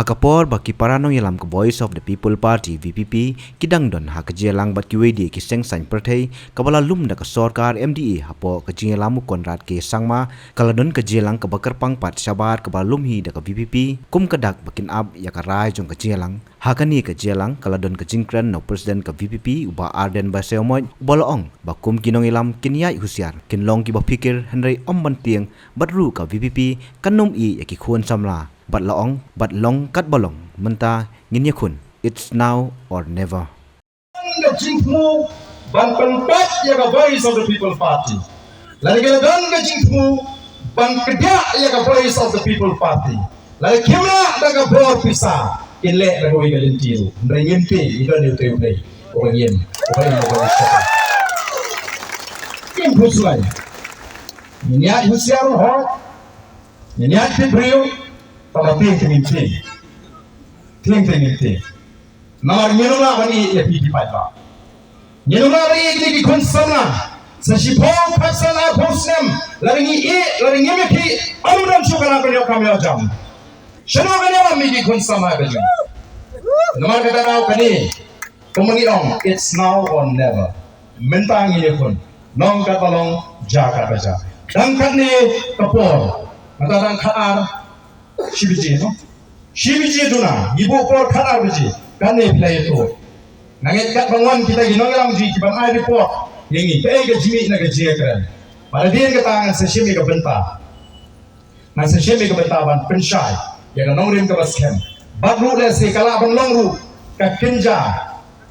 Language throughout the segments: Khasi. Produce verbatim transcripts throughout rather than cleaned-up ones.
Ha ka por ba ki para nongïalam ka Voice of the People Party, V P P, ki dang don ha ka jingïalang bad kiwei de ki seng saiñ pyrthei, kaba la lum da ka sorkar M D A hapoh ka jingïalam u Conrad K Sangma, ka la don ka jingïalang kaba kyrpang pat shabar kaba la lum hi da ka V P P, kum ka dak ba kin ap ïa ka rai jong ka jingïalang. Ha kane ka jingïalang ka la don ka jingkren na u President ka V P P u Bah Ardent Basaiawmoit, uba la ong ba kum ki nongïalam kin ïaid husiar, kin long kiba phikir hynrei ym ban tieng, bad ruh ka V P P kan ym ïeh ïa ki khun samla. Bad la ong, bad long katba long, mynta ngin ïakhun. It's now or never. Ka jingthmu ban pynpait ïa ka Voice of the People Party. Lada ka la don ka jingthmu ban kdiah ïa ka Voice of the People Party, lada kim lah da ka bor pisa, kin leh da kawei ka lynti ruh. Hynrei ngim tieng, ngi don ïa utei u Blei uba ngim, uba ngim, uba ngim. Kim phuslai. Ngin ïaid husiar hok. Ngin ïaid tip briew. Tangba tieng te ngim tieng. Tieng te ngim tieng. Namar ngin ym lah ban ïeh ïa phi ki paidbah. Ngin ym lah ban ïeh ïa ki khun samla. Sa shiphew, khatsan, arphew snem, lada ngi ïeh, lada ngim ïeh ki, ym don shuh ka la ban ïoh kam ïoh jam. Shano kan ïalam ïa ki khun samla ka jong. Namar kata daw kane, kumba ngi ong, it's now or never. Mynta ngin ïakhun. Long katba long, jia katba jia. Dang katne ka por. Mynta dang khatar. Shi baje, no? Shi baje duna, ngi buh por khatar baje. Kane phi la ïathuh. Nga ngeit katba ngan kita ki nongïalam jong ngi kiban ai report ïa ngi kaei ka jingmih na ka jingkren. Bad hadien kata ngan sa shim ïa ka bynta. Ngan sa shim ïa ka bynta ban pynshai ïa ka nongrim kaba skhem. Bad ruh lehse ka lah ban long ruh ka kynja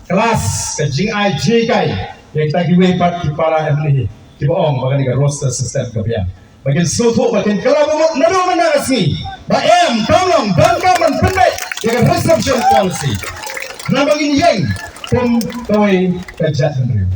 klas, ka jingai jinghikai ïa kita kiwei pat ki para M L A kiba ong ba kane ka roster system ka biang. Ba kin sngewthuh, ba kin kylla bamut naduh mynta ka sngi. Ba em, kam long, donkam ban pynbeit ïa ka reservation policy. Namar ba ngin ïeng kum kawei ka jaitbynriew.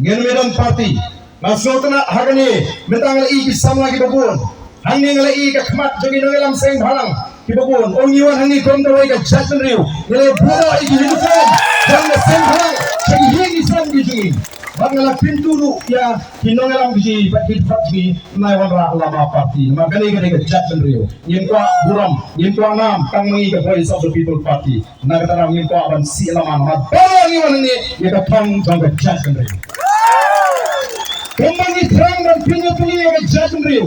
Ngin ym don party. Nga sngewtynnat ha kane, mynta nga la ïohi ki samla kiba bun. Hangne nga la ïohi ka khmat jong ki nongïalam seng bhalang kiba bun. Oh, ngi wan hangne kum kawei ka jaitbynriew. Ngi la buh ïa ki uniform jong ka seng bhalang sha ki ïing ki sem ki jong ngi. Bad nga la kyntu ruh ïa ki nongïalam ki jong ngi bad ki dkhot jong ngi, nai wanrah lama party. Namar kane ka dei ka jaitbynriew. Ngim kwah burom, ngim kwah nam, tang ma ngi ka Voice of the People Party. Na kata daw ngim kwah ban sih lama, namar baroh ngi wan hangne ïa ka thong jong ka jaitbynriew. Kumba ngi thrang ban pynïatylli ïa ka jaitbynriew.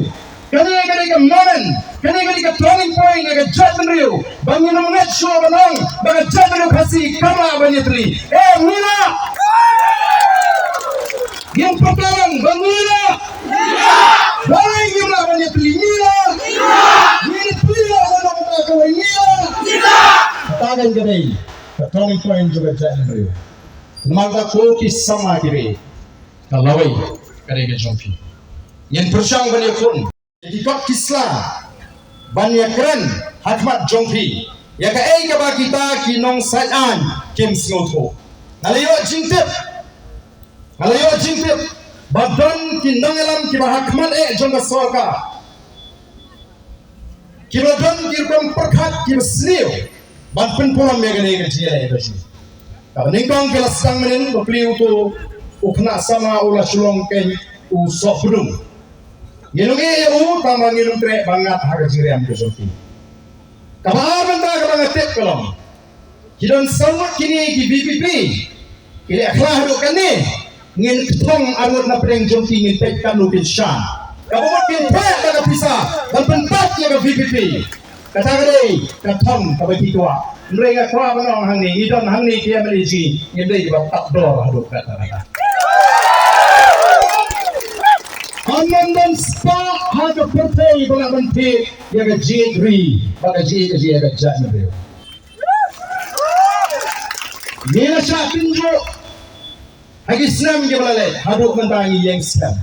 Kane ka dei ka moment, kane ka dei ka turning point ïa ka jaitbynriew. Ba ngin ym ngeit shuh ban ong ba ka jaitbynriew Khasi kam lah ban ïatylli. Eh, ngi lah. Ngin pyrta lang ba ngi lah. Balei ngim lah ban ïatylli? Ngi lah. Ngi ïatylli lah ban ong ba kawei ngi lah. Kata kan ka dei ka turning point jong ka jaitbynriew. Namar kata ko ki samla kiba ïeit, ka lawei ka dei ka jong phi. Ngin pyrshang ban ïakhun ïa ki kot ki sla ban ïakren ha khmat jong phi ïa kaei kaba kita ki nongsaid aiñ kim sngewthuh. Nga la ïoh jingtip, nga la ïoh jingtip ba don ki nongïalam kiba ha khmat eh jong ka sorkar kiba don ki rukom pyrkhat kiba sniew ban pynpaw lam ïa kane ka jingïaleh ka jong ngi. Kaba nyngkong ki la sdang mynnin, bapli uto u khynnah samla u la shu long keiñ u sohpdung. Ngin ym ïeh ïa u tang ba ngin ym treh ban ngat ha ka jingriam ka jong ki. Kaba ar mynta kaba nga tip ka long, ki don saw ngut kine ki V P P ki leh khla haduh kane. Ngin kthong arngut na pdeng jong ki, ngin peit katno kin shan. Kaba mut kin phet da ka pisa ban pynpait ïa ka V P P. Kata ka dei ka thong kaba ki kwah. Hynrei nga kwah ban ong hangne, ngi don hangne ki M L A jong ngi, ngim dei kiba tad dor haduh katta katta. Ym don spah ha ka pyrthei ba lah ban thied ïa ka jingïeit ri bad ka jingïeit ka jingïeit ka jaitbynriew. Ngi la shah tynjuh ha ki snem kiba la leit, haduh mynta ngi ïeng skhem.